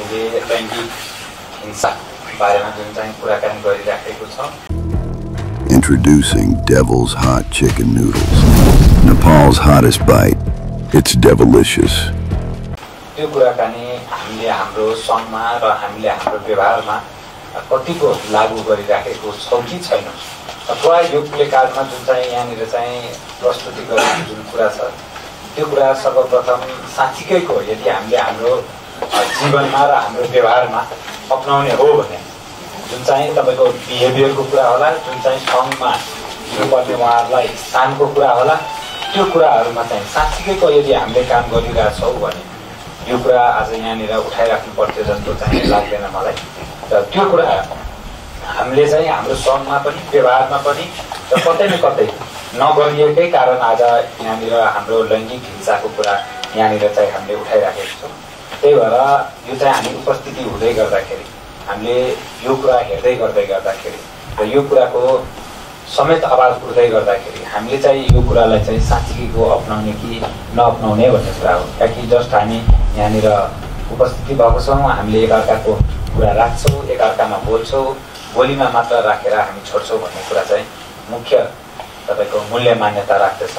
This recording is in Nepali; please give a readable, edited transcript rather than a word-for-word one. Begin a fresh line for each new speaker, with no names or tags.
हामीले लैङ्गिक हिंसा बारेमा जुन चाहिँ कुराकानी गरिराखेको छ।
Introducing Devil's Hot Chicken Noodles. Nepal's hottest bite. It's devilicious.
त्यो कुराकानी हामीले हाम्रो सङ्घमा र हामीले हाम्रो व्यवहारमा कतिको लागू गरिराखेको छौँ कि छैनौँ, अथवा यो प्लेकार्डमा जुन चाहिँ यहाँनिर चाहिँ प्रस्तुति गरेको जुन कुरा छ त्यो कुरा सर्वप्रथम साँच्चीकैको यदि हामीले हाम्रो जीवनमा र हाम्रो व्यवहारमा अपनाउने हो भने जुन चाहिँ तपाईँको बिहेभियरको कुरा होला, जुन चाहिँ सङ्घमा दिनुपर्ने उहाँहरूलाई स्थानको कुरा होला, त्यो कुराहरूमा चाहिँ साँच्चीकैको यदि हामीले काम गरिरहेछौँ भने यो कुरा आज यहाँनिर उठाइराख्नु पर्थ्यो जस्तो चाहिँ लाग्दैन मलाई। र त्यो कुरा हामीले चाहिँ हाम्रो सङ्घमा पनि व्यवहारमा पनि र कतै न कतै नगरिएकै कारण आज यहाँनिर हाम्रो लैङ्गिक हिंसाको कुरा यहाँनिर चाहिँ हामीले उठाइराखेको छौँ। त्यही भएर यो चाहिँ हामी उपस्थिति हुँदै गर्दाखेरि हामीले यो कुरा हेर्दै गर्दाखेरि र यो कुराको समेत आवाज उठ्दै गर्दाखेरि हामीले चाहिँ यो कुरालाई चाहिँ साँच्चीको अपनाउने कि नअपनाउने भन्ने कुरा हो। ताकि जस्ट हामी यहाँनिर उपस्थिति भएको छौँ, हामीले एकअर्काको कुरा राख्छौँ, एकअर्कामा बोल्छौँ, बोलीमा मात्र राखेर हामी छोड्छौँ भन्ने कुरा चाहिँ मुख्य तपाईँको मूल्य मान्यता राख्दछ।